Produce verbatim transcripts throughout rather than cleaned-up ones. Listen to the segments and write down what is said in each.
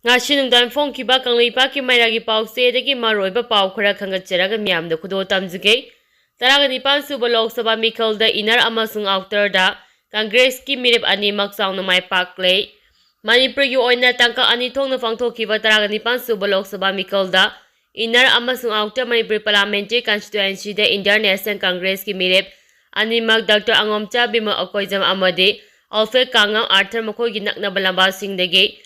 ꯉꯁꯤ ꯅꯨꯡꯗꯥꯡ ꯐꯣꯡꯈꯤꯕ ꯀꯪꯂꯩꯄꯥꯛꯀꯤ ꯃꯩꯔꯥꯒꯤ ꯄꯥꯎꯆꯦꯗꯒꯤ ꯃꯔꯨꯑꯣꯏꯕ ꯄꯥꯎ ꯈꯔ ꯈꯪꯒꯠꯆꯔꯒ ꯃꯤꯌꯥꯝꯗ ꯈꯨꯗꯣꯜ ꯇꯝꯖꯒꯦ꯫ ꯇꯔꯥꯒ ꯅꯤꯄꯥꯟ ꯁꯨꯕ ꯂꯣꯛ ꯁꯚꯥ ꯃꯤꯈꯜꯗ inner ꯑꯃꯁꯨꯡ outerꯗ ꯀꯪꯒ꯭ꯔꯦꯁꯀꯤ ꯃꯤꯔꯦꯞ ꯑꯅꯤꯃꯛ ꯆꯥꯎꯅ ꯃꯥꯏ ꯄꯥꯛꯂꯦ꯫ ꯃꯅꯤꯄꯨꯔꯒꯤ ꯑꯣꯏꯅ ꯇꯥꯡꯀꯛ ꯑꯅꯤ ꯊꯣꯛꯅ ꯄꯥꯡꯊꯣꯛꯈꯤꯕ ꯇꯔꯥꯒ ꯅꯤꯄꯥꯟ ꯁꯨꯕ ꯂꯣꯛ ꯁꯚꯥ ꯃꯤꯈꯜꯗ inner ꯑꯃꯁꯨꯡ outer Manipuri parliamentary constituencyꯗ Indian National Congressꯀꯤ ꯃꯤꯔꯦꯞ ꯑꯅꯤꯃꯛ ꯗꯥꯛꯇꯔ ꯑꯉꯣꯝꯆꯥ ꯕꯤꯃꯜ ꯑꯀꯣꯏꯖꯝ ꯑꯃꯗꯤ ꯑꯜꯐ꯭ꯔꯦꯗ ꯀꯥꯡꯉꯝ ꯑꯥꯔꯊꯔ ꯃꯈꯣꯏꯒꯤ ꯅꯛꯅꯕ ꯂꯝꯕꯥꯁꯤꯡꯗꯒꯤ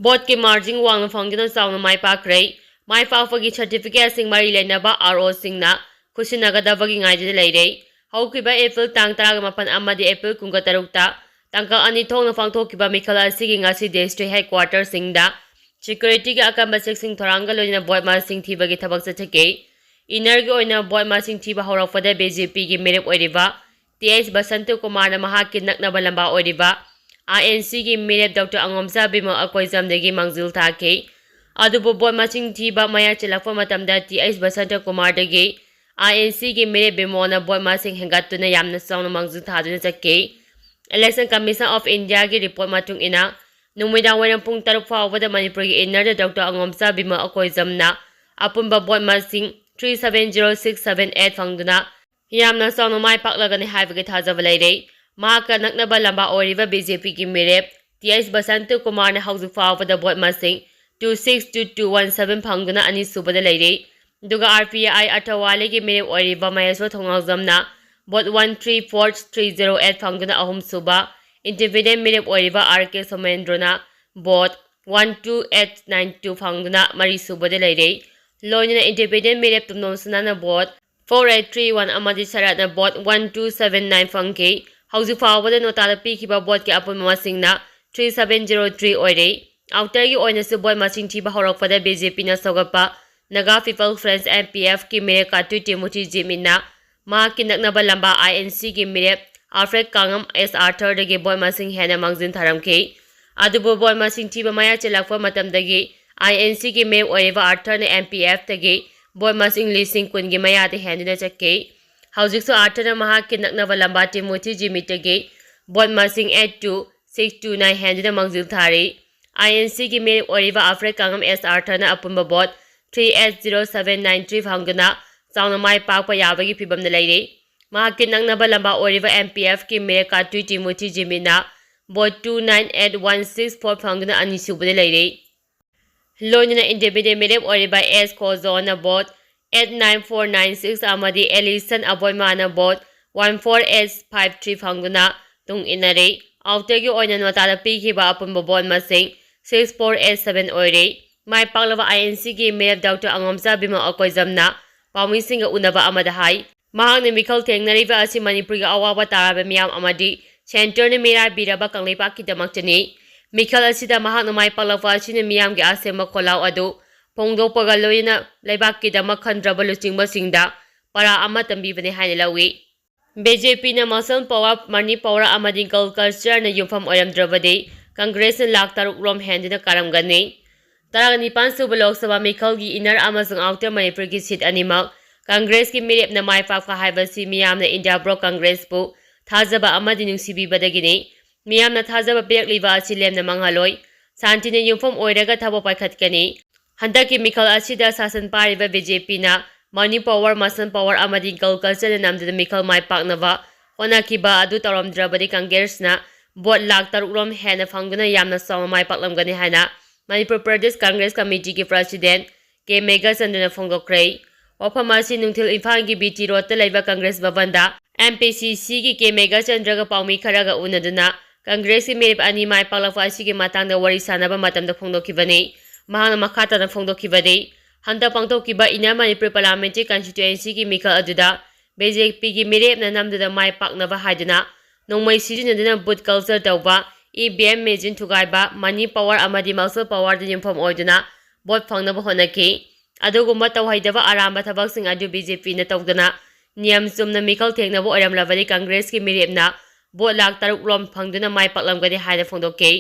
ꯚꯣꯠꯀꯤ margin ꯋꯥꯡꯅ ꯐꯪꯗꯨꯅ ꯆꯥꯎꯅ ꯃꯥꯏ ꯄꯥꯛꯈ꯭ꯔꯦ꯫ ꯃꯥꯏ ꯄꯥꯛꯄꯒꯤ certificateꯁꯤꯡ ꯃꯔꯤ ꯂꯩꯅꯕ ROꯁꯤꯡꯅ ꯈꯨꯠꯁꯤꯟꯅꯒꯗꯕꯒꯤ ꯉꯥꯏꯗꯨꯅ ꯂꯩꯔꯦ꯫ ꯍꯧꯈꯤꯕ April ꯇꯥꯡ ꯇꯔꯥꯒ ꯃꯥꯄꯟ ꯑꯃꯗꯤ April ꯀꯨꯟꯒ ꯇꯔꯨꯛꯇ ꯇꯥꯡꯀꯛ ꯑꯅꯤ ꯊꯣꯛꯅ ꯄꯥꯡꯊꯣꯛꯈꯤꯕ ꯃꯤꯈꯜ ꯑꯁꯤꯒꯤ ꯉꯁꯤ district headquarterꯁꯤꯡꯗ securityꯒꯤ ꯑꯀꯟꯕ ꯆꯦꯛꯁꯤꯟ ꯊꯧꯔꯥꯡꯒ ꯂꯣꯏꯅꯅ ꯚꯣꯠ ꯃꯁꯤꯡ ꯊꯤꯕꯒꯤ ꯊꯕꯛ ꯆꯠꯊꯈꯤ꯫ Innerꯒꯤ ꯑꯣꯏꯅ ꯚꯣꯠ ꯃꯁꯤꯡ ꯊꯤꯕ ꯍꯧꯔꯛꯄꯗ BJPꯒꯤ ꯃꯤꯔꯦꯞ ꯑꯣꯏꯔꯤꯕ Th ꯕꯁꯟꯇ ꯀꯨꯃꯥꯔꯅ ꯃꯍꯥꯛꯀꯤ ꯅꯛꯅꯕ ꯂꯝꯕꯥ ꯑꯣꯏꯔꯤꯕ INCꯒꯤ ꯃꯤꯔꯦꯞ ꯗꯥꯛꯇꯔ ꯑꯉꯣꯝꯆꯥ ꯕꯤꯃꯜ ꯑꯀꯣꯏꯖꯝꯗꯒꯤ ꯃꯥꯡꯖꯤꯜ ꯊꯥꯈꯤ꯫ ꯑꯗꯨꯕꯨ ꯚꯣꯠ ꯃꯁꯤꯡ ꯊꯤꯕ ꯃꯌꯥ ꯆꯜꯂꯛꯄ ꯃꯇꯝꯗ Th ꯕꯁꯟꯇ ꯀꯨꯃꯥꯔꯗꯒꯤ INCꯒꯤ ꯃꯤꯔꯦꯞ ꯕꯤꯃꯣꯜꯅ ꯚꯣꯠ ꯃꯁꯤꯡ ꯍꯦꯟꯒꯠꯇꯨꯅ ꯌꯥꯝꯅ ꯆꯥꯎꯅ ꯃꯥꯡꯖꯤꯜ ꯊꯥꯗꯨꯅ ꯆꯠꯈꯤ꯫ Election Commission of Indiaꯒꯤ report ꯃꯇꯨꯡ ꯏꯟꯅ, ꯅꯨꯃꯤꯗꯥꯡ ꯋꯥꯏꯔꯝ ꯄꯨꯡ ꯇꯔꯨꯛ ꯐꯥꯎꯕꯗ ꯃꯅꯤꯄꯨꯔꯒꯤ innerꯗ ꯗꯥꯛꯇꯔ ꯑꯉꯣꯝꯆꯥ ꯕꯤꯃꯜ ꯑꯀꯣꯏꯖꯝꯅ ꯑꯄꯨꯟꯕ ꯚꯣꯠ ꯃꯁꯤꯡ three seven zero six seven eight ꯐꯪꯗꯨꯅ ꯌꯥꯝꯅ ꯆꯥꯎꯅ ꯃꯥꯏ ꯄꯥꯛꯂꯒꯅꯤ ꯍꯥꯏꯕꯒꯤ ꯊꯥꯖꯕ ꯂꯩꯔꯦ꯫ ꯃꯍꯥꯛꯀ ꯅꯛꯅꯕ ꯂꯝꯕꯥ ꯑꯣꯏꯔꯤꯕ BJPꯒꯤ ꯃꯤꯔꯦꯞ Th ꯕꯁꯟꯇ ꯀꯨꯃꯥꯔꯅ ꯍꯧꯖꯤꯛ ꯐꯥꯎꯕꯗ ꯚꯣꯠ ꯃꯁꯤꯡ two six two two one seven ꯐꯪꯗꯨꯅ ꯑꯅꯤꯁꯨꯕꯗ ꯂꯩꯔꯦ꯫ ꯑꯗꯨꯒ RPI ꯑꯊꯋꯥꯂꯤꯒꯤ ꯃꯤꯔꯦꯞ ꯑꯣꯏꯔꯤꯕ ꯃꯍꯦꯁꯣꯔ ꯊꯧꯅꯥꯎꯖꯝꯅ vote one three four three zero eight ꯐꯪꯗꯨꯅ ꯑꯍꯨꯝꯁꯨꯕ, independent ꯃꯤꯔꯦꯞ ꯑꯣꯏꯔꯤꯕ RK ꯁꯣꯃꯦꯟꯗ꯭ꯔꯣꯅ vote one two eight nine two ꯐꯪꯗꯨꯅ ꯃꯔꯤꯁꯨꯕꯗ ꯂꯩꯔꯦ꯫ ꯂꯣꯏꯅꯅ independent ꯃꯤꯔꯦꯞ ꯇꯣꯝꯗꯣꯝ ꯁꯅꯥꯅ vote four eight three one ꯑꯃꯗꯤ ꯁꯔꯠꯅ vote one two seven nine ꯐꯪꯈꯤ꯫ ꯍꯧꯖꯤꯛ ꯐꯥꯎꯕꯗ ꯅꯣꯇꯥꯗ ꯄꯤꯈꯤꯕ ꯚꯣꯠꯀꯤ ꯑꯄꯨꯟꯕ ꯃꯁꯤꯡꯅ three seven zero three ꯑꯣꯏꯔꯦ꯫ Outerꯒꯤ ꯑꯣꯏꯅꯁꯨ ꯚꯣꯠ ꯃꯁꯤꯡ ꯊꯤꯕ ꯍꯧꯔꯛꯄꯗ BJPꯅ ꯁꯧꯒꯠꯄ Naga People's Front, NPFꯀꯤ ꯃꯤꯔꯦꯞ ꯀꯥꯇꯨ ꯇꯤꯃꯨꯊꯤ ꯖꯤꯃꯤꯠꯅ ꯃꯍꯥꯛꯀꯤ ꯅꯛꯅꯕ ꯂꯝꯕꯥ INCꯒꯤ ꯃꯤꯔꯦꯞ ꯑꯜꯐ꯭ꯔꯦꯗ ꯀꯥꯡꯉꯝ S ꯑꯥꯔꯊꯔꯗꯒꯤ ꯚꯣꯠ ꯃꯁꯤꯡ ꯍꯦꯟꯅ ꯃꯥꯡꯖꯤꯜ ꯊꯥꯔꯝꯈꯤ꯫ ꯑꯗꯨꯕꯨ ꯚꯣꯠ ꯃꯁꯤꯡ ꯊꯤꯕ ꯃꯌꯥ ꯆꯜꯂꯛꯄ ꯃꯇꯝꯗꯒꯤ INCꯒꯤ ꯃꯤꯔꯦꯞ ꯑꯣꯏꯔꯤꯕ ꯑꯥꯔꯊꯔꯅ NPFꯇꯒꯤ ꯚꯣꯠ ꯃꯁꯤꯡ ꯂꯤꯁꯤꯡ ꯀꯨꯟꯒꯤ ꯃꯌꯥꯗ ꯍꯦꯟꯗꯨꯅ ꯆꯠꯈꯤ꯫ ꯍꯧꯖꯤꯛꯁꯨ ꯑꯥꯔꯊꯔꯅ ꯃꯍꯥꯛꯀꯤ ꯅꯛꯅꯕ ꯂꯝꯕꯥ ꯇꯤꯃꯨꯊꯤ ꯖꯤꯃꯤꯠꯇꯒꯤ ꯚꯣꯠ ꯃꯁꯤꯡ eight two six two nine ꯍꯦꯟꯗꯨꯅ ꯃꯥꯡꯖꯤꯜ ꯊꯥꯔꯤ꯫ ꯑꯥꯏ ꯑꯦꯟ ꯁꯤꯒꯤ ꯃꯤꯔꯦꯞ ꯑꯣꯏꯔꯤꯕ ꯑꯜꯐ꯭ꯔꯦꯗ ꯀꯥꯡꯉꯝ ꯑꯦꯁ ꯑꯥꯔꯊꯔꯅ ꯑꯄꯨꯟꯕ vote three eight zero seven nine three ꯐꯪꯗꯨꯅ ꯆꯥꯎꯅ ꯃꯥꯏ ꯄꯥꯛꯄ ꯌꯥꯕꯒꯤ ꯐꯤꯚꯝꯗ ꯂꯩꯔꯤ꯫ ꯃꯍꯥꯛꯀꯤ ꯅꯛꯅꯕ ꯂꯝꯕꯥ ꯑꯣꯏꯔꯤꯕ ꯑꯦꯝ ꯄꯤ ꯑꯦꯐꯀꯤ ꯃꯤꯔꯦꯞ ꯀꯥꯇ꯭ꯔꯤ ꯇꯤꯃꯣꯊꯤ ꯖꯤꯃꯤꯠꯅ vote two nine eight one six four ꯐꯪꯗꯨꯅ ꯑꯅꯤꯁꯨꯕꯗ ꯂꯩꯔꯤ꯫ ꯂꯣꯏꯅꯅ ꯏꯟꯗꯤꯄꯦꯟꯗꯦꯟ ꯃꯤꯔꯦꯞ ꯑꯣꯏꯔꯤꯕ ꯑꯦꯁ ꯈꯣꯖꯣꯅ vote eight nine four nine six ꯑꯃꯗꯤ ꯑꯦꯂꯤꯁꯟ ꯑꯕꯣꯏꯃꯥꯅ vote one four eight five three ꯐꯪꯗꯨꯅ ꯇꯨꯡ ꯏꯟꯅꯔꯤ꯫ ꯑꯥꯎꯇꯔꯒꯤ ꯑꯣꯏꯅ ꯅꯣꯇꯥꯗ ꯄꯤꯈꯤꯕ ꯑꯄꯨꯟꯕ ꯚꯣꯠ ꯃꯁꯤꯡ six four eight seven ꯑꯣꯏꯔꯤ꯫ ꯃꯥꯏ ꯄꯥꯛꯂꯕ ꯑꯥꯏ ꯑꯦꯟ ꯁꯤꯒꯤ ꯃꯤꯔꯦꯞ ꯗꯣꯛꯇꯔ ꯑꯉꯣꯝꯆꯥ ꯕꯤꯃꯜ ꯑꯀꯣꯏꯖꯝꯅ ꯄꯥꯎꯃꯤꯁꯤꯡꯒ ꯎꯅꯕ ꯑꯃꯗ ꯍꯥꯏ, ꯃꯍꯥꯛꯅ ꯃꯤꯈꯜ ꯊꯦꯡꯅꯔꯤꯕ ꯑꯁꯤ ꯃꯅꯤꯄꯨꯔꯒꯤ ꯑꯋꯥꯕ ꯇꯥꯔꯕ ꯃꯤꯌꯥꯝ ꯑꯃꯗꯤ ꯁꯦꯟꯇꯔꯅ ꯃꯤꯔꯥꯏꯕꯤꯔꯕ ꯀꯪꯂꯩꯄꯥꯛꯀꯤꯗꯃꯛꯇꯅꯤ꯫ ꯃꯤꯈꯜ ꯑꯁꯤꯗ ꯃꯍꯥꯛꯅ ꯃꯥꯏ ꯄꯥꯛꯂꯛꯄ ꯑꯁꯤꯅ ꯃꯤꯌꯥꯝꯒꯤ ꯑꯁꯦꯡꯕ ꯈꯣꯜꯂꯥꯎ ꯑꯗꯨ ꯐꯣꯡꯗꯣꯛꯄꯒ ꯂꯣꯏꯅꯅ ꯂꯩꯕꯥꯛꯀꯤꯗꯃꯛ ꯈꯟꯗ꯭ꯔꯕ ꯂꯨꯆꯤꯡꯕꯁꯤꯡꯗ ꯄꯔꯥ ꯑꯃ ꯇꯝꯕꯤꯕꯅꯤ ꯍꯥꯏꯅ ꯂꯧꯏ꯫ ꯕꯤ ꯖꯦ ꯄꯤꯅ muscle power, money power ꯑꯃꯗꯤ ꯒꯔꯜ ꯀꯜꯆꯔꯅ ꯌꯨꯝꯐꯝ ꯑꯣꯏꯔꯝꯗ꯭ꯔꯕꯗꯤ ꯀꯪꯒ꯭ꯔꯦꯁꯅ ꯂꯥꯈ ꯇꯔꯨꯛ ꯔꯣꯝ ꯍꯦꯟꯗꯨꯅ ꯀꯥꯔꯝꯒꯅꯤ꯫ ꯇꯔꯥꯅꯤꯄꯥꯟ ꯁꯨꯕ ꯂꯣꯛ ꯁꯚꯥ ꯃꯤꯈꯜꯒꯤ ꯏꯟꯅꯔ ꯑꯃꯁꯨꯡ ꯑꯥꯎꯇꯔ ꯃꯅꯤꯄꯨꯔꯒꯤ ꯁꯤꯠ ꯑꯅꯤꯃꯛ ꯀꯪꯒ꯭ꯔꯦꯁꯀꯤ ꯃꯤꯔꯦꯞꯅ ꯃꯥꯏ ꯄꯥꯛꯄ ꯍꯥꯏꯕꯁꯤ ꯃꯤꯌꯥꯝꯅ ꯏꯟꯗꯤꯌꯥ ꯕ꯭ꯂꯣꯛ ꯀꯪꯒ꯭ꯔꯦꯁꯄꯨ ꯊꯥꯖꯕ ꯑꯃꯗꯤ ꯅꯨꯡꯁꯤꯕꯤꯕꯗꯒꯤꯅꯤ꯫ ꯃꯤꯌꯥꯝꯅ ꯊꯥꯖꯕ ꯄꯤꯔꯛꯂꯤꯕ ꯑꯁꯤ ꯂꯦꯝꯅ ꯃꯥꯡꯍꯜꯂꯣꯏ꯫ ꯁꯥꯟꯇꯤꯅ ꯌꯨꯝꯐꯝ ꯑꯣꯏꯔꯒ ꯊꯕꯛ ꯄꯥꯏꯈꯠꯀꯅꯤ꯫ ꯍꯟꯗꯛꯀꯤ ꯃꯤꯈꯜ ꯑꯁꯤꯗ ꯁꯥꯁꯟ ꯄꯥꯏꯔꯤꯕ ꯕꯤ ꯖꯦ ꯄꯤꯅ money power, muscle power ꯑꯃꯗꯤ ꯒꯔꯜ ꯀꯜꯆꯔꯅ ꯅꯝꯗꯨꯅ ꯃꯤꯈꯜ ꯃꯥꯏ ꯄꯥꯛꯅꯕ ꯍꯣꯠꯅꯈꯤꯕ ꯑꯗꯨ ꯇꯧꯔꯝꯗ꯭ꯔꯕꯗꯤ ꯀꯪꯒ꯭ꯔꯦꯁꯅ ꯚꯣꯠ ꯂꯥꯈ ꯇꯔꯨꯛ ꯔꯣꯝ ꯍꯦꯟꯅ ꯐꯪꯗꯨꯅ ꯌꯥꯝꯅ ꯆꯥꯎꯅ ꯃꯥꯏ ꯄꯥꯛꯂꯝꯒꯅꯤ ꯍꯥꯏꯅ ꯃꯅꯤꯄꯨꯔ ꯄ꯭ꯔꯗꯦꯁ ꯀꯪꯒ꯭ꯔꯦꯁ ꯀꯃꯤꯇꯤꯒꯤ ꯄ꯭ꯔꯁꯤꯗꯦꯟ ꯀꯦ ꯃꯦꯘꯆꯟꯗ꯭ꯔꯅ ꯐꯣꯡꯗꯣꯛꯈ꯭ꯔꯦ꯫ ꯋꯥꯐꯝ ꯑꯁꯤ ꯅꯨꯡꯊꯤꯜ ꯏꯝꯐꯥꯜꯒꯤ ꯕꯤ ꯇꯤ ꯔꯣꯗꯇ ꯂꯩꯕ ꯀꯪꯒ꯭ꯔꯦꯁ ꯚꯕꯟꯗ ꯑꯦꯝ ꯄꯤ ꯁꯤ ꯁꯤꯒꯤ ꯀꯦ ꯃꯦꯘꯆꯟꯗ꯭ꯔꯒ ꯄꯥꯎꯃꯤ ꯈꯔꯒ ꯎꯅꯗꯨꯅ ꯀꯪꯒ꯭ꯔꯦꯁꯀꯤ ꯃꯤꯔꯦꯞ ꯑꯅꯤ ꯃꯥꯏ ꯄꯥꯛꯂꯛꯄ ꯑꯁꯤꯒꯤ ꯃꯇꯥꯡꯗ ꯋꯥꯔꯤ ꯁꯥꯟꯅꯕ ꯃꯇꯝꯗ ꯐꯣꯡꯗꯣꯛꯈꯤꯕꯅꯤ꯫ ꯃꯍꯥꯛꯅ ꯃꯈꯥ ꯇꯥꯅ ꯐꯣꯡꯗꯣꯛꯈꯤꯕꯗꯤ, ꯍꯟꯗꯛ ꯄꯥꯡꯊꯣꯛꯈꯤꯕ ꯏꯟꯅꯔ ꯃꯅꯤꯄꯨꯔ ꯄꯥꯔꯂꯥꯃꯦꯟꯇꯔꯤ ꯀꯟꯁꯇꯤꯇ꯭ꯋꯦꯟꯁꯤꯒꯤ ꯃꯤꯈꯜ ꯑꯗꯨꯗ ꯕꯤ ꯖꯦ ꯄꯤꯒꯤ ꯃꯤꯔꯦꯞꯅ ꯅꯝꯗꯨꯅ ꯃꯥꯏ ꯄꯥꯛꯅꯕ ꯍꯥꯏꯗꯨꯅ ꯅꯣꯡꯃꯩ ꯁꯤꯖꯤꯟꯅꯗꯨꯅ ꯕꯨꯠ ꯀꯜꯆꯔ ꯇꯧꯕ, ꯏ ꯚꯤ ꯑꯦꯝ ꯃꯦꯆꯤꯟ ꯊꯨꯒꯥꯏꯕ, ꯃꯅꯤ ꯄꯋꯥꯔ ꯑꯃꯗꯤ ꯃꯁꯜ ꯄꯋꯥꯔꯗ ꯌꯨꯝꯐꯝ ꯑꯣꯏꯗꯨꯅ ꯚꯣꯠ ꯐꯪꯅꯕ ꯍꯣꯠꯅꯈꯤ꯫ ꯑꯗꯨꯒꯨꯝꯕ ꯇꯧꯍꯩꯗꯕ ꯑꯔꯥꯟꯕ ꯊꯕꯛꯁꯤꯡ ꯑꯗꯨ ꯕꯤ ꯖꯦ ꯄꯤꯅ ꯇꯧꯗꯅ ꯅꯤꯌꯝ ꯆꯨꯝꯅ ꯃꯤꯈꯜ ꯊꯦꯡꯅꯕ ꯑꯣꯏꯔꯝꯂꯕꯗꯤ ꯀꯪꯒ꯭ꯔꯦꯁꯀꯤ ꯃꯤꯔꯦꯞꯅ ꯚꯣꯠ ꯂꯥꯈ ꯇꯔꯨꯛ ꯔꯣꯝ ꯐꯪꯗꯨꯅ ꯃꯥꯏ ꯄꯥꯛꯂꯝꯒꯅꯤ ꯍꯥꯏꯅ ꯐꯣꯡꯗꯣꯛꯈꯤ꯫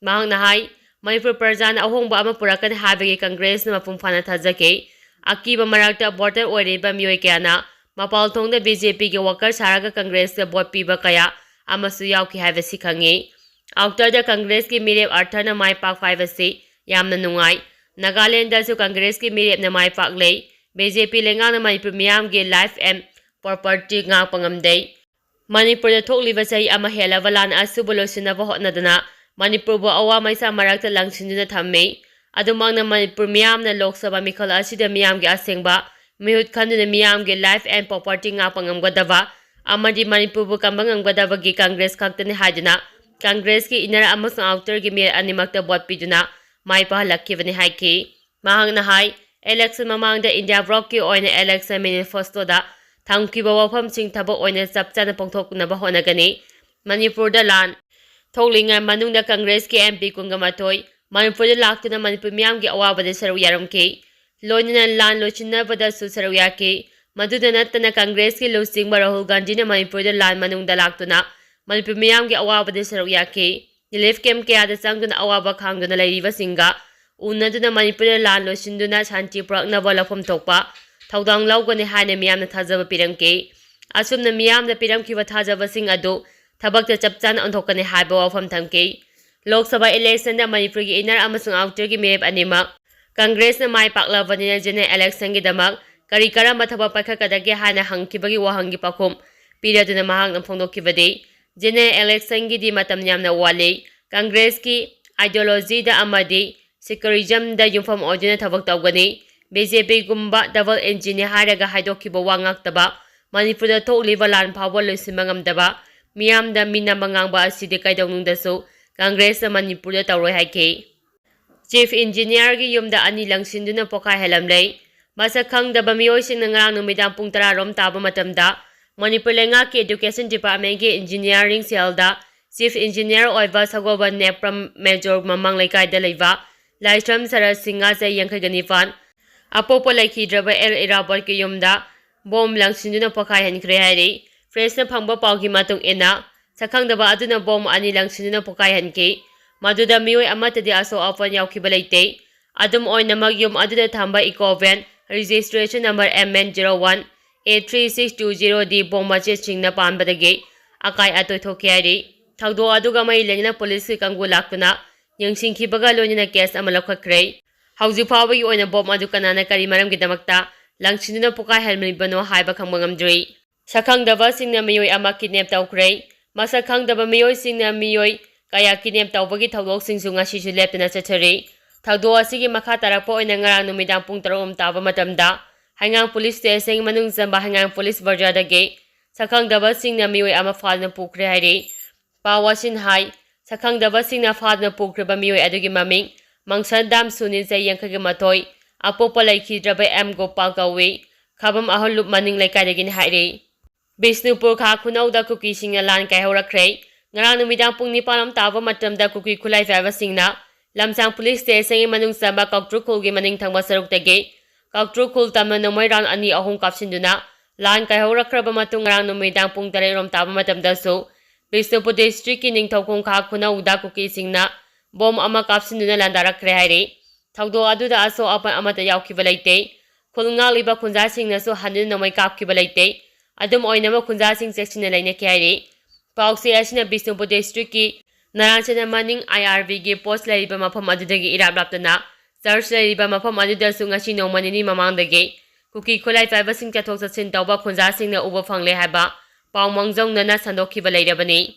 ꯃꯍꯥꯛꯅ ꯍꯥꯏ, ꯃꯅꯤꯄꯨꯔ ꯄ꯭ꯔꯖꯥꯅ ꯑꯍꯣꯡꯕ ꯑꯃ ꯄꯨꯔꯛꯀꯅꯤ ꯍꯥꯏꯕꯒꯤ ꯀꯪꯒ꯭ꯔꯦꯁꯅ ꯃꯄꯨꯡ ꯐꯥꯅ ꯊꯥꯖꯈꯤ꯫ ꯑꯀꯤꯕ ꯃꯔꯛꯇ ꯚꯣꯇꯔ ꯑꯣꯏꯔꯤꯕ ꯃꯤꯑꯣꯏ ꯀꯌꯥꯅ ꯃꯄꯥꯜ ꯊꯣꯡꯗ ꯕꯤ ꯖꯦ ꯄꯤꯒꯤ ꯋꯥꯀꯔ ꯁꯥꯔꯒ ꯀꯪꯒ꯭ꯔꯦꯁꯇ ꯚꯣꯠ ꯄꯤꯕ ꯀꯌꯥ ꯑꯃꯁꯨ ꯌꯥꯎꯈꯤ ꯍꯥꯏꯕꯁꯤ ꯈꯪꯉꯤ꯫ ꯑꯥꯎꯇꯔꯗ ꯀꯪꯒ꯭ꯔꯦꯁꯀꯤ ꯃꯤꯔꯦꯞ ꯑꯥꯔꯊꯔꯅ ꯃꯥꯏ ꯄꯥꯛꯄ ꯍꯥꯏꯕꯁꯤ ꯌꯥꯝꯅ ꯅꯨꯡꯉꯥꯏ꯫ ꯅꯥꯒꯥꯂꯦꯟꯗꯁꯨ ꯀꯪꯒ꯭ꯔꯦꯁꯀꯤ ꯃꯤꯔꯦꯞꯅ ꯃꯥꯏ ꯄꯥꯛꯂꯦ꯫ ꯕꯤ ꯖꯦ ꯄꯤ ꯂꯩꯉꯥꯛꯅ ꯃꯅꯤꯄꯨꯔ ꯃꯤꯌꯥꯝꯒꯤ life and property ꯉꯥꯛꯄ ꯉꯝꯗꯦ꯫ ꯃꯅꯤꯄꯨꯔꯗ ꯊꯣꯛꯂꯤꯕ ꯆꯍꯤ ꯑꯃ ꯍꯦꯜꯂꯕ ꯂꯥꯟ ꯑꯁꯤꯕꯨ ꯂꯣꯏꯁꯤꯟꯅꯕ ꯍꯣꯠꯅꯗꯅ ꯃꯅꯤꯄꯨꯔꯕꯨ ꯑꯋꯥ ꯃꯩꯁꯥ ꯃꯔꯛꯇ ꯂꯪꯁꯤꯟꯗꯨꯅ ꯊꯝꯃꯤ꯫ ꯑꯗꯨꯃꯛꯅ ꯃꯅꯤꯄꯨꯔ ꯃꯤꯌꯥꯝꯅ ꯂꯣꯛ ꯁꯚꯥ ꯃꯤꯈꯜ ꯑꯁꯤꯗ ꯃꯤꯌꯥꯝꯒꯤ ꯑꯁꯦꯡꯕ ꯃꯤꯍꯨꯠ ꯈꯟꯗꯨꯅ ꯃꯤꯌꯥꯝꯒꯤ life and property ꯉꯥꯛꯄ ꯉꯝꯒꯗꯕ ꯑꯃꯗꯤ ꯃꯅꯤꯄꯨꯔꯕꯨ ꯀꯟꯕ ꯉꯝꯒꯗꯕꯒꯤ ꯀꯪꯒ꯭ꯔꯦꯁ ꯈꯛꯇꯅꯤ ꯍꯥꯏꯗꯨꯅ ꯀꯪꯒ꯭ꯔꯦꯁꯀꯤ inner ꯑꯃꯁꯨꯡ outerꯒꯤ ꯃꯤꯔꯦꯞ ꯑꯅꯤꯃꯛꯇ ꯚꯣꯠ ꯄꯤꯗꯨꯅ ꯃꯥꯏ ꯄꯥꯛꯍꯜꯂꯛꯈꯤꯕꯅꯤ ꯍꯥꯏꯈꯤ꯫ ꯃꯍꯥꯛꯅ ꯍꯥꯏ, election ꯃꯃꯥꯡꯗ India Blockꯀꯤ ꯑꯣꯏꯅ election manifestoꯗ ꯊꯝꯈꯤꯕ ꯋꯥꯐꯝꯁꯤꯡ ꯊꯕꯛ ꯑꯣꯏꯅ ꯆꯞ ꯆꯥꯅ ꯄꯥꯡꯊꯣꯛꯅꯕ ꯍꯣꯠꯅꯒꯅꯤ꯫ ꯃꯅꯤꯄꯨꯔꯗ ꯂꯥꯟ ꯊꯣꯛꯂꯤꯉꯩ ꯃꯅꯨꯡꯗ ꯀꯪꯒ꯭ꯔꯦꯁꯀꯤ M P ꯀꯨꯟꯒ ꯃꯥꯊꯣꯏ ꯃꯅꯤꯄꯨꯔꯗ ꯂꯥꯛꯇꯨꯅ ꯃꯅꯤꯄꯨꯔ ꯃꯤꯌꯥꯝꯒꯤ ꯑꯋꯥꯕꯗ ꯁꯔꯨꯛ ꯌꯥꯔꯝꯈꯤ꯫ ꯂꯣꯏꯅꯅ ꯂꯥꯟ ꯂꯣꯏꯁꯤꯟꯅꯕꯗꯁꯨ ꯁꯔꯨꯛ ꯌꯥꯈꯤ꯫ ꯃꯗꯨꯗ ꯅꯠꯇꯅ ꯀꯪꯒ꯭ꯔꯦꯁꯀꯤ ꯂꯨꯆꯤꯡꯕ ꯔꯥꯍꯨꯜ ꯒꯥꯟꯙꯤꯅ ꯃꯅꯤꯄꯨꯔꯗ ꯂꯥꯟ ꯃꯅꯨꯡꯗ ꯂꯥꯛꯇꯨꯅ ꯃꯅꯤꯄꯨꯔ ꯃꯤꯌꯥꯝꯒꯤ ꯑꯋꯥꯕꯗ ꯁꯔꯨꯛ ꯌꯥꯈꯤ꯫ Relief camp ꯀꯌꯥꯗ ꯆꯪꯗꯨꯅ ꯑꯋꯥꯕ ꯈꯥꯡꯗꯨꯅ ꯂꯩꯔꯤꯕꯁꯤꯡꯒ ꯎꯅꯗꯨꯅ ꯃꯅꯤꯄꯨꯔꯗ ꯂꯥꯟ ꯂꯣꯏꯁꯤꯟꯗꯨꯅ ꯁꯥꯟꯇꯤ ꯄꯨꯔꯛꯅꯕ ꯂꯧꯐꯝ ꯊꯣꯛꯄ ꯊꯧꯗꯥꯡ ꯂꯧꯒꯅꯤ ꯍꯥꯏꯅ ꯃꯤꯌꯥꯝꯅ ꯊꯥꯖꯕ ꯄꯤꯔꯝꯈꯤ꯫ ꯑꯁꯨꯝꯅ ꯃꯤꯌꯥꯝꯗ ꯄꯤꯔꯝꯈꯤꯕ ꯊꯥꯖꯕꯁꯤꯡ ꯑꯗꯨ ꯊꯕꯛꯇ ꯆꯞ ꯆꯥꯅ ꯑꯣꯟꯊꯣꯛꯀꯅꯤ ꯍꯥꯏꯕ ꯋꯥꯐꯝ ꯊꯝꯈꯤ꯫ ꯂꯣꯛ ꯁꯚꯥ electionꯗ ꯃꯅꯤꯄꯨꯔꯒꯤ inner ꯑꯃꯁꯨꯡ outerꯒꯤ ꯃꯤꯔꯦꯞ ꯑꯅꯤꯃꯛ ꯀꯪꯒ꯭ꯔꯦꯁꯅ ꯃꯥꯏ ꯄꯥꯛꯂꯕꯅꯤꯅ general electionꯒꯤꯗꯃꯛ ꯀꯔꯤ ꯀꯔꯝꯕ ꯊꯕꯛ ꯄꯥꯏꯈꯠꯀꯗꯒꯦ ꯍꯥꯏꯅ ꯍꯪꯈꯤꯕꯒꯤ ꯋꯥꯍꯪꯒꯤ ꯄꯥꯎꯈꯨꯝ ꯄꯤꯔꯗꯨꯅ ꯃꯍꯥꯛꯅ ꯐꯣꯡꯗꯣꯛꯈꯤꯕꯗꯤ, general electionꯒꯤꯗꯤ ꯃꯇꯝ ꯌꯥꯝꯅ ꯋꯥꯠꯂꯤ꯫ ꯀꯪꯒ꯭ꯔꯦꯁꯀꯤ ideologyꯗ ꯑꯃꯗꯤ secularismꯗ ꯌꯨꯝꯐꯝ ꯑꯣꯏꯗꯨꯅ ꯊꯕꯛ ꯇꯧꯒꯅꯤ꯫ B J Pꯒꯨꯝꯕ double engineꯅꯤ ꯍꯥꯏꯔꯒ ꯍꯥꯏꯗꯣꯛꯈꯤꯕ ꯋꯥ ꯉꯥꯛꯇꯕ ꯃꯅꯤꯄꯨꯔꯗ ꯊꯣꯛꯂꯤꯕ ꯂꯥꯟ ꯐꯥꯎꯕ ꯂꯣꯏꯁꯤꯟꯕ ꯉꯝꯗꯕ ꯃꯤꯌꯥꯝꯗ ꯃꯤꯅꯝꯕ ꯉꯥꯡꯕ ꯑꯁꯤꯗꯤ ꯀꯩꯗꯧꯅꯨꯡꯗꯁꯨ ꯀꯪꯒ꯭ꯔꯦꯁꯅ ꯃꯅꯤꯄꯨꯔꯗ ꯇꯧꯔꯣꯏ ꯍꯥꯏꯈꯤ꯫ Chief Engineerꯒꯤ ꯌꯨꯝꯗ ꯑꯅꯤ ꯂꯪꯁꯤꯟꯗꯨꯅ ꯄꯣꯈꯥꯏꯍꯜꯂꯝꯂꯦ꯫ ꯃꯁꯛ ꯈꯪꯗꯕ ꯃꯤꯑꯣꯏꯁꯤꯡꯅ ꯉꯔꯥꯡ ꯅꯨꯃꯤꯗꯥꯡ ꯄꯨꯡ ꯇꯔꯥ ꯔꯣꯝ ꯇꯥꯕ ꯃꯇꯝꯗ ꯃꯅꯤꯄꯨꯔ ꯂꯩꯉꯥꯛꯀꯤ Education Departmentꯀꯤ engineering cellꯗ Chief Engineer ꯑꯣꯏꯕ ꯁꯒꯣꯜꯕꯟ ꯅꯦꯄ꯭ꯔꯝ ꯃꯦꯖꯣꯔ ꯃꯃꯥꯡ ꯂꯩꯀꯥꯏꯗ ꯂꯩꯕ ꯂꯥꯏꯁ꯭ꯔꯝ ꯁꯔꯠ ꯁꯤꯡꯍ, ꯆꯍꯤ ꯌꯥꯡꯈꯩꯒ ꯅꯤꯄꯥꯟ, ꯑꯄꯣꯛꯄ ꯂꯩꯈꯤꯗ꯭ꯔꯕ ꯑꯦꯜ ꯏꯔꯥꯕꯣꯠꯀꯤ ꯌꯨꯝꯗ ꯕꯣꯝ ꯂꯪꯁꯤꯟꯗꯨꯅ ꯄꯣꯈꯥꯏꯍꯟꯈ꯭ꯔꯦ ꯍꯥꯏꯔꯤ꯫ Pressꯅ ꯐꯪꯕ ꯄꯥꯎꯒꯤ ꯃꯇꯨꯡ ꯏꯟꯅ, ꯁꯛꯈꯪꯗꯕ ꯑꯗꯨꯅ ꯕꯣꯝ ꯑꯅꯤ ꯂꯪꯁꯤꯟꯗꯨꯅ ꯄꯣꯈꯥꯏꯍꯟꯈꯤ꯫ ꯃꯗꯨꯗ ꯃꯤꯑꯣꯏ ꯑꯃꯠꯇꯗꯤ ꯑꯁꯣꯛ ꯑꯄꯟ ꯌꯥꯎꯈꯤꯕ ꯂꯩꯇꯦ꯫ ꯑꯗꯨꯝ ꯑꯣꯏꯅꯃꯛ, ꯌꯨꯝ ꯑꯗꯨꯗ ꯊꯝꯕ eco van, registration number M N zero one eight three six two zero D bomb ꯃꯆꯦꯠꯁꯤꯡꯅ ꯄꯥꯟꯕꯗꯒꯤ ꯑꯀꯥꯏ ꯑꯇꯣꯏ ꯊꯣꯛꯈꯤ ꯍꯥꯏꯔꯤ꯫ ꯊꯧꯗꯣꯛ ꯑꯗꯨꯒ ꯃꯔꯤ ꯂꯩꯅꯅ ꯄꯨꯂꯤꯁꯀꯤ ꯀꯥꯡꯕꯨ ꯂꯥꯛꯇꯨꯅ ꯌꯦꯡꯁꯤꯟꯈꯤꯕꯒ ꯂꯣꯏꯅꯅ ꯀꯦꯁ ꯑꯃ ꯂꯧꯈꯠꯈ꯭ꯔꯦ꯫ ꯍꯧꯖꯤꯛ ꯐꯥꯎꯕꯒꯤ ꯑꯣꯏꯅ ꯕꯣꯝ ꯑꯗꯨ ꯀꯅꯥꯅ ꯀꯔꯤ ꯃꯔꯝꯒꯤꯗꯃꯛꯇ ꯂꯪꯁꯤꯟꯗꯨꯅ ꯄꯣꯈꯥꯏꯍꯜꯂꯤꯕꯅꯣ ꯍꯥꯏꯕ ꯈꯪꯕ ꯉꯝꯗ꯭ꯔꯤ꯫ ꯁꯛꯈꯪꯗꯕꯁꯤꯡꯅ ꯃꯤꯑꯣꯏ ꯑꯃ ꯀꯤꯗꯅꯦꯞ ꯇꯧꯈ꯭ꯔꯦ꯫ ꯃꯁꯛ ꯈꯪꯗꯕ ꯃꯤꯑꯣꯏꯁꯤꯡꯅ ꯃꯤꯑꯣꯏ ꯀꯌꯥ ꯀꯤꯗꯅꯦꯞ ꯇꯧꯕꯒꯤ ꯊꯧꯗꯣꯛꯁꯤꯡꯁꯨ ꯉꯁꯤꯁꯨ ꯂꯦꯞꯇꯅ ꯆꯠꯊꯔꯤ꯫ ꯊꯧꯗꯣꯛ ꯑꯁꯤꯒꯤ ꯃꯈꯥ ꯇꯥꯔꯛꯄ ꯑꯣꯏꯅ ꯉꯔꯥꯡ ꯅꯨꯃꯤꯗꯥꯡ ꯄꯨꯡ ꯇꯔꯨꯛ ꯔꯣꯝ ꯇꯥꯕ ꯃꯇꯝꯗ ꯍꯩꯉꯥꯡ ꯄꯨꯂꯤꯁ ꯁ꯭ꯇꯦꯁꯟꯒꯤ ꯃꯅꯨꯡ ꯆꯟꯕ ꯍꯩꯉꯥꯡ ꯄꯨꯂꯤꯁ ꯕꯖꯥꯔꯗꯒꯤ ꯁꯛꯈꯪꯗꯕꯁꯤꯡꯅ ꯃꯤꯑꯣꯏ ꯑꯃ ꯐꯥꯗꯨꯅ ꯄꯨꯈ꯭ꯔꯦ ꯍꯥꯏꯔꯤ꯫ ꯄꯥꯎ ꯑꯁꯤꯅ ꯍꯥꯏ, ꯁꯛꯈꯪꯗꯕꯁꯤꯡꯅ ꯐꯥꯗꯨꯅ ꯄꯨꯈ꯭ꯔꯤꯕ ꯃꯤꯑꯣꯏ ꯑꯗꯨꯒꯤ ꯃꯃꯤꯡ ꯃꯪꯁꯟꯗꯥꯝ ꯁꯨꯅꯤꯜ, ꯆꯍꯤ ꯌꯥꯡꯈꯩꯒ ꯃꯥꯊꯣꯏ, ꯑꯄꯣꯛꯄ ꯂꯩꯈꯤꯗ꯭ꯔꯕ ꯑꯦꯝ ꯒꯣꯄꯥꯜ ꯀꯧꯏ꯫ ꯈꯥꯕꯝ ꯑꯍꯜ ꯂꯨꯞ ꯃꯅꯤꯡ ꯂꯩꯀꯥꯏꯗꯒꯤꯅꯤ ꯍꯥꯏꯔꯤ꯫ ꯕꯤꯁꯅꯨꯄꯨꯔ ꯈꯥ ꯈꯨꯅꯧꯗ ꯀꯨꯀꯤꯁꯤꯡꯅ ꯂꯥꯟ ꯀꯥꯏꯍꯧꯔꯛꯈ꯭ꯔꯦ꯫ ꯉꯔꯥꯡ ꯅꯨꯃꯤꯗꯥꯡ ꯄꯨꯡ ꯅꯤꯄꯥꯟ ꯔꯣꯝ ꯇꯥꯕ ꯃꯇꯝꯗ ꯀꯨꯀꯤ ꯈꯨꯠꯂꯥꯏ ꯄꯥꯏꯕꯁꯤꯡꯅ ꯂꯝꯁꯥꯡ ꯄꯨꯂꯤꯁ ꯁ꯭ꯇꯦꯁꯟꯒꯤ ꯃꯅꯨꯡ ꯆꯟꯕ ꯀꯧꯇ꯭ꯔꯨꯈꯣꯜꯒꯤ ꯃꯅꯤꯡ ꯊꯪꯕ ꯁꯔꯨꯛꯇꯒꯤ ꯀꯧꯇ꯭ꯔꯨꯈꯣꯜ ꯇꯝꯅ ꯅꯣꯡꯃꯩ ꯔꯥꯎꯟ ꯑꯅꯤ ꯑꯍꯨꯝ ꯀꯥꯞꯁꯤꯟꯗꯨꯅ ꯂꯥꯟ ꯀꯥꯏꯍꯧꯔꯛꯈ꯭ꯔꯕ ꯃꯇꯨꯡ ꯉꯔꯥꯡ ꯅꯨꯃꯤꯗꯥꯡ ꯄꯨꯡ ꯇꯔꯦꯠ ꯔꯣꯝ ꯇꯥꯕ ꯃꯇꯝꯗꯁꯨ ꯕꯤꯁꯅꯨꯄꯨꯔ ꯗꯤꯁꯇ꯭ꯔꯤꯛꯀꯤ ꯅꯤꯡꯊꯧꯈꯣꯡ ꯈꯥ ꯈꯨꯅꯧꯗ ꯀꯨꯀꯤꯁꯤꯡꯅ ꯕꯣꯝ ꯑꯃ ꯀꯥꯞꯁꯤꯟꯗꯨꯅ ꯂꯥꯟꯗꯥꯔꯛꯈ꯭ꯔꯦ ꯍꯥꯏꯔꯤ꯫ ꯊꯧꯗꯣꯛ ꯑꯗꯨꯗ ꯑꯁꯣꯛ ꯑꯄꯟ ꯑꯃꯠꯇ ꯌꯥꯎꯈꯤꯕ ꯂꯩꯇꯦ꯫ ꯈꯨꯜ ꯉꯥꯛꯂꯤꯕ ꯈꯨꯟꯖꯥꯁꯤꯡꯅꯁꯨ ꯍꯟꯗꯨꯅ ꯅꯣꯡꯃꯩ ꯀꯥꯞꯈꯤꯕ ꯂꯩꯇꯦ꯫ ꯑꯗꯨꯝ ꯑꯣꯏꯅꯃꯛ ꯈꯨꯟꯖꯥꯁꯤꯡ ꯆꯦꯛꯁꯤꯟꯅ ꯂꯩꯅꯈꯤ ꯍꯥꯏꯔꯤ꯫ ꯄꯥꯎꯆꯦ ꯑꯁꯤꯅ ꯕꯤꯁꯅꯨꯄꯨꯔ ꯗꯤꯁꯇ꯭ꯔꯤꯛꯀꯤ ꯅꯔꯥꯟ ꯆꯦꯟꯅ ꯃꯅꯤꯡ ꯑꯥꯏ ꯑꯥꯔ ꯕꯤꯒꯤ ꯄꯣꯁ ꯂꯩꯔꯤꯕ ꯃꯐꯝ ꯑꯗꯨꯗꯒꯤ ꯏꯔꯥꯞ ꯂꯥꯞꯇꯅ ꯆꯔꯆ ꯂꯩꯔꯤꯕ ꯃꯐꯝ ꯑꯗꯨꯗꯁꯨ ꯉꯁꯤ ꯅꯣꯡꯃ ꯅꯤꯅꯤ ꯃꯃꯥꯡꯗꯒꯤ ꯀꯨꯀꯤ ꯈꯨꯠꯂꯥꯏ ꯄꯥꯏꯕꯁꯤꯡ ꯆꯠꯊꯣꯛ ꯆꯠꯁꯤꯟ ꯇꯧꯕ ꯈꯨꯟꯖꯥꯁꯤꯡꯅ ꯎꯕ ꯐꯪꯂꯦ ꯍꯥꯏꯕ ꯄꯥꯎ ꯃꯥꯡꯖꯧꯅꯅ ꯁꯟꯗꯣꯛꯈꯤꯕ ꯂꯩꯔꯕꯅꯤ꯫